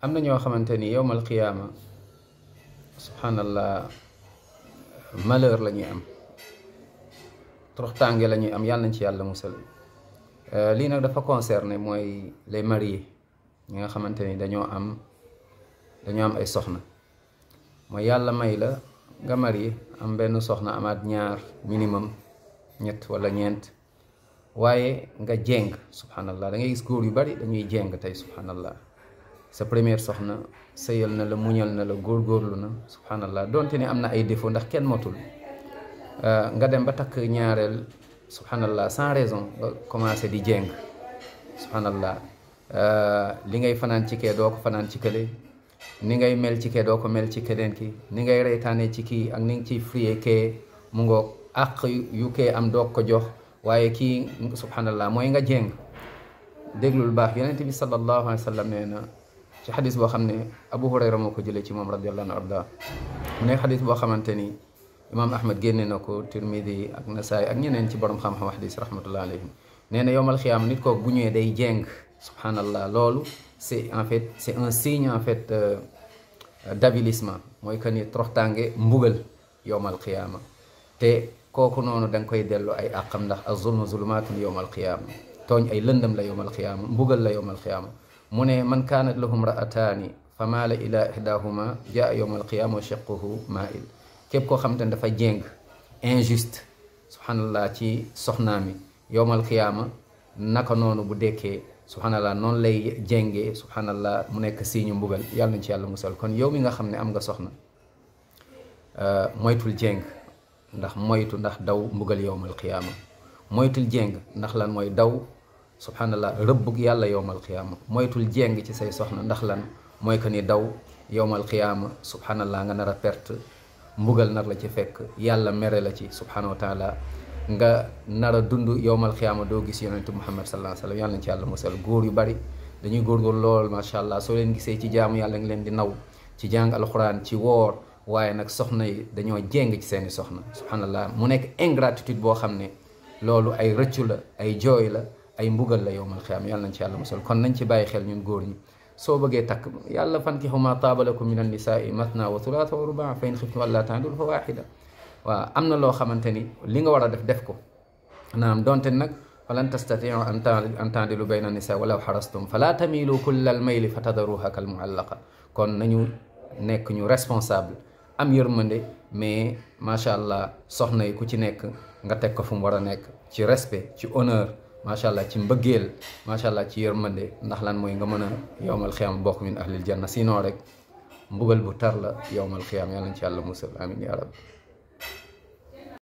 am na ñoo xamante ni yowmal qiyaama subhanallah malheur la ñuy am, toroxtaange la ñuy am, yàlla nañ ci yàlla musal. lii nag dafa concerné mooy les mariés ñi nga xamante ni dañoo am ay soxna. mooy yàlla may la nga marié am benn soxna, amaat ñaar minimum ñett wala ñeent, waaye nga jéng. subhanallah da ngay gis góor yu bari dañuy jéng tey. subhanallah sa première soxna sëyal na la, muñal na la, góorgóorlu na, subhanallah donte ni am na ay défaut ndax kenn motul. nga dem ba takk ñaareel, subhanallah sans raison nga commencé di jéng. subhanallah li ngay fanaan ci kee doo ko fanaan ci kële, ni ngay mel ci kee doo ko mel ci keneen ki, ni ngay reytaane ci kii ak ni nga ciy friye kee mu ngoog àq yu kee am doog ko jox, waaye kii subhanallah mooy nga jéng. déglul baax, yonent bi sallallahu alayhi wa sallam nee na ci xadis boo xam ne Abu Hurayra moo ko jëlee ci moom radiyallahu anhu arda, mu ne xadis boo xamante ni imaam Ahmad génne na ko, Tirmidi ak Nasaay ak ñeneen ci borom xam-xam xadis rahmatullah alayhim. nee na yowmal xiyaam nit kooku bu ñëwee day jéng. subhanallah loolu c'est un signe en fait d'avilissement, mooy que ni toroxtaange mbugal yowmal qiyaama. te kooku noonu da nga koy dellu ay àqam, ndax az-zulmu zulumaatun yowmal qiyaama, tooñ ay lëndëm la yowmal qiyaama, mbugal la yowmal qiyaama. mu ne man kaanat lahum ra'ataani fa maala ila ihdahuma jaa yowmal qiyaama wa shiqquhu maa'il. képp koo xam te ne dafa jéng injuste subhanallah ci soxnaami, yowmal qiyaama naka noonu bu dekkee subhanallah noonu lay jéngee subhanallah mu nekk signe mbugal. yàlla nañ ci yàlla musal. kon yow mi nga xam ne am nga soxna, moytul jéng, ndax daw mbugal yowmal qiyaama. moytul jéng ndax lan? mooy daw subhanallah rëbbug yàlla yowmal qiyaama. moytul jéng ci say soxna ndax lan? mooy que ni daw yowmal qiyaama subhanallah nga nar a perte, mbugal nar la ci fekk, yàlla mere la ci subhanahu wa taala, nga nar a dund yowmal xiyaama doo gis yonentu Muhammad sallallahu alayhi wa sallam. yàlla nañ ci yàlla musal. góor yu bari dañuy góorgóor lool macha allah, soo leen gisee ci jaamu yàlla ngi leen di naw, ci jàng alxuraan, ci woor, waaye nag soxna yi dañoo jéng ci seeni soxna subhanallah. mu nekk ingratitude boo xam ne loolu ay rëccu la, ay jooy la, ay mbugal la yowmal xiyaama. yàlla nañ ci yàlla musal. kon nañ ci bàyyi xel ñun góor ñi. soo bëggee takk, yàlla fankihu ma taaba lakum min annisaai mathna wa thulatha wa rubaa fa in xiftum allaa ta'dilu fa waahida. waaw am na loo xamante ni li nga war a def ko naam, donte nag falan tastatiu an ta'dilu bayna nisaa walaw xarastum fala tamilu kulla al mayli fa tadaruha kal muallaqa. kon nañu nekk ñu responsable, am yërmande, mais macha allah soxna yi ku ci nekk nga teg ko fu mu war a nekk, ci respect, ci honneur, macha allah ci mbëggeel, macha allah ci yërmande. ndax lan? mooy nga mën a yowmal xiyaam bokk min ahlil janna. sinon rek mbugal bu tar la yowmal xiyaam. yàlla nañ ci yàlla musal. amin ya rabbi.